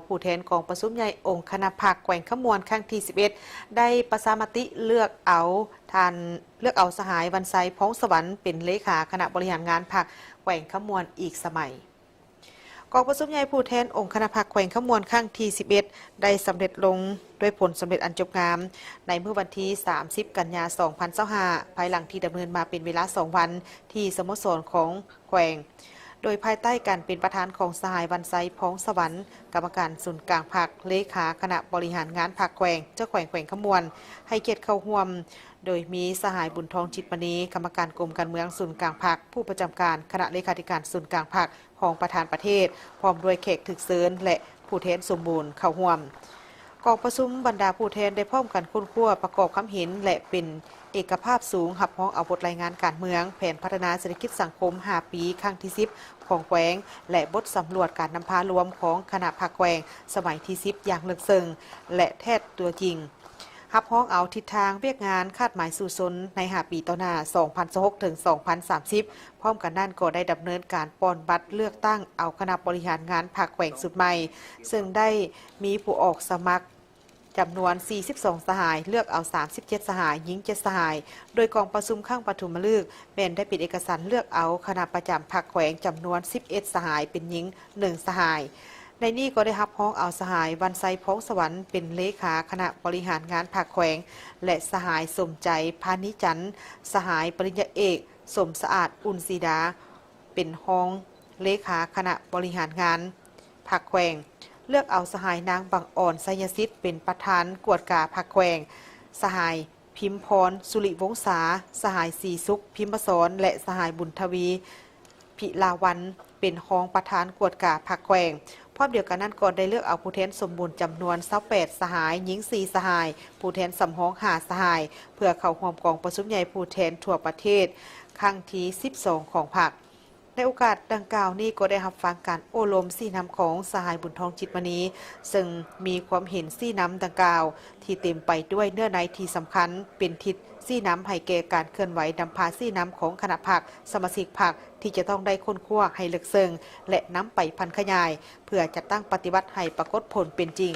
ຜູ້ແທນກອງປະຊຸມໃຫຍ່ອົງຄະນະພັກແຂວງຄຳມ່ວນຄັ້ງທີສິບເອັດ ໄດ້ປະຊາມະຕິເລືອກເອົາທ່ານ ເລືອກເອົາສະຫາຍ ວັນໄຊ ພອງສະຫວັນ ເປັນເລຂາຄະນະບໍລິຫານງານພັກແຂວງຄຳມ່ວນອີກສະໄໝ. ກອງປະຊຸມໃຫຍ່ຜູ້ແທນອົງຄະນະພັກແຂວງຄຳມ່ວນຄັ້ງທີສິບເອັດ ໄດ້ສຳເລັດລົງດ້ວຍຜົນສຳເລັດອັນຈົບງາມ ໃນມື້ວັນທີສາມສິບ ກັນຍາ ສອງພັນຊາວຫ້າ ພາຍຫຼັງທີ່ດຳເນີນມາເປັນເວລາສອງວັນ ທີ່ສະໂມສອນຂອງແຂວງ ໂດຍພາຍໃຕ້ການເປັນປະທານຂອງສະຫາຍ ວັນໄຊ ພອງສະຫວັນ ກຳມະການສູນກາງພັກ, ເລຂາຄະນະບໍລິຫານງານພັກແຂວງ, ເຈົ້າແຂວງແຂວງຄຳມ່ວນ ໃຫ້ກຽດເຂົ້າຮ່ວມ ໂດຍມີສະຫາຍ ບຸນທອງ ຈິດມະນີ ກຳມະການກົມການເມືອງສູນກາງພັກ, ຜູ້ປະຈຳການຄະນະເລຂາທິການສູນກາງພັກ, ຮອງປະທານປະເທດ ພ້ອມດ້ວຍແຂກຖືກເຊີນ ແລະ ຜູ້ແທນສົມບູນເຂົ້າຮ່ວມ. ກອງປະຊຸມບັນດາຜູ້ແທນໄດ້ພ້ອມກັນຄົ້ນຄວ້າປະກອບຄຳເຫັນ ແລະ ເປັນເອກະພາບສູງ ຮັບຮອງເອົາບົດລາຍງານການເມືອງ, ແຜນພັດທະນາເສດຖະກິດສັງຄົມຫ້າປີ ຄັ້ງທີສິບ ຂອງແຂວງ ແລະ ບົດສຳຫຼວດການນຳພາລວມຂອງຄະນະພັກແຂວງສະໄໝທີສິບ ຢ່າງເລິກເຊິ່ງ ແລະ ແທດຕົວຈິງ. ຮັບຮອງເອົາທິດທາງວຽກງານຄາດໝາຍສູ້ຊົນໃນຫ້າປີຕໍ່ໜ້າ ສອງພັນຊາວຫົກ ເຖິງ ສອງພັນສາມສິບ. ພ້ອມກັນນັ້ນກໍໄດ້ດຳເນີນການປ່ອນບັດເລືອກຕັ້ງເອົາຄະນະບໍລິຫານງານພັກແຂວງຊຸດໃໝ່, ເຊິ່ງໄດ້ມີຜູ້ອອກສະໝັກຈຳນວນສີ່ສິບສອງສະຫາຍ, ເລືອກເອົາສາມສິບເຈັດສະຫາຍ, ຍິງເຈັດສະຫາຍ, ໂດຍກອງປະຊຸມຄັ້ງປະຖົມມະລຶກແມ່ນໄດ້ເປັນເອກະສັນເລືອກເອົາຄະນະປະຈຳພັກແຂວງຈຳນວນສິບເອັດສະຫາຍ, ເປັນຍິງໜຶ່ງສະຫາຍ. ໃນນີ້ກໍໄດ້ຮັບຮອງເອົາສະຫາຍ ວັນໄຊ ພອງສະຫວັນ ເປັນເລຂາຄະນະບໍລິຫານງານພັກແຂວງ ແລະ ສະຫາຍ ສົມໃຈ ພານີຈັນ, ສະຫາຍ ປະລິນຍາເອກ ສົມສະອາດ ອຸ່ນສີດາ ເປັນຮອງເລຂາຄະນະບໍລິຫານງານພັກແຂວງ, ເລືອກເອົາສະຫາຍ ນາງ ບັງອອນ ໄຊຍະສິດ ເປັນປະທານກວດກາພັກແຂວງ, ສະຫາຍ ພິມພອນ ສຸລິວົງສາ, ສະຫາຍ ສີສຸກ ພິມມະສອນ ແລະ ສະຫາຍ ບຸນທະວີ ພິລາວັນ ເປັນຮອງປະທານກວດກາພັກແຂວງ. ພ້ອມດຽວກັນນັ້ນກໍໄດ້ເລືອກເອົາຜູ້ແທນສົມບູນຈຳນວນຊາວແປດສະຫາຍ, ຍິງສີ່ສະຫາຍ, ຜູ້ແທນສຳຮອງຫ້າສະຫາຍ ເພື່ອເຂົ້າຮ່ວມກອງປະຊຸມໃຫຍ່ຜູ້ແທນທົ່ວປະເທດຄັ້ງທີສິບສອງຂອງພັກ. ໃນໂອກາດດັ່ງກ່າວນີ້ກໍໄດ້ຮັບຟັງການໂອ້ລົມຊີ້ນຳຂອງສະຫາຍ ບຸນທອງ ຈິດມະນີ ເຊິ່ງມີຄວາມເຫັນຊີ້ນຳດັ່ງກ່າວ ທີ່ເຕັມໄປດ້ວຍເນື້ອໃນທີ່ສຳຄັນ, ເປັນທິດຊີ້ນຳໃຫ້ແກ່ການເຄື່ອນໄຫວນຳພາຊີ້ນຳຂອງຄະນະພັກ, ສະມາຊິກພັກ ທີ່ຈະຕ້ອງໄດ້ຄົ້ນຄວ້າໃຫ້ເລິກເຊິ່ງ ແລະ ນຳໄປຜັນຂະຫຍາຍ ເພື່ອຈັດຕັ້ງປະຕິບັດໃຫ້ປາກົດຜົນເປັນຈິງ.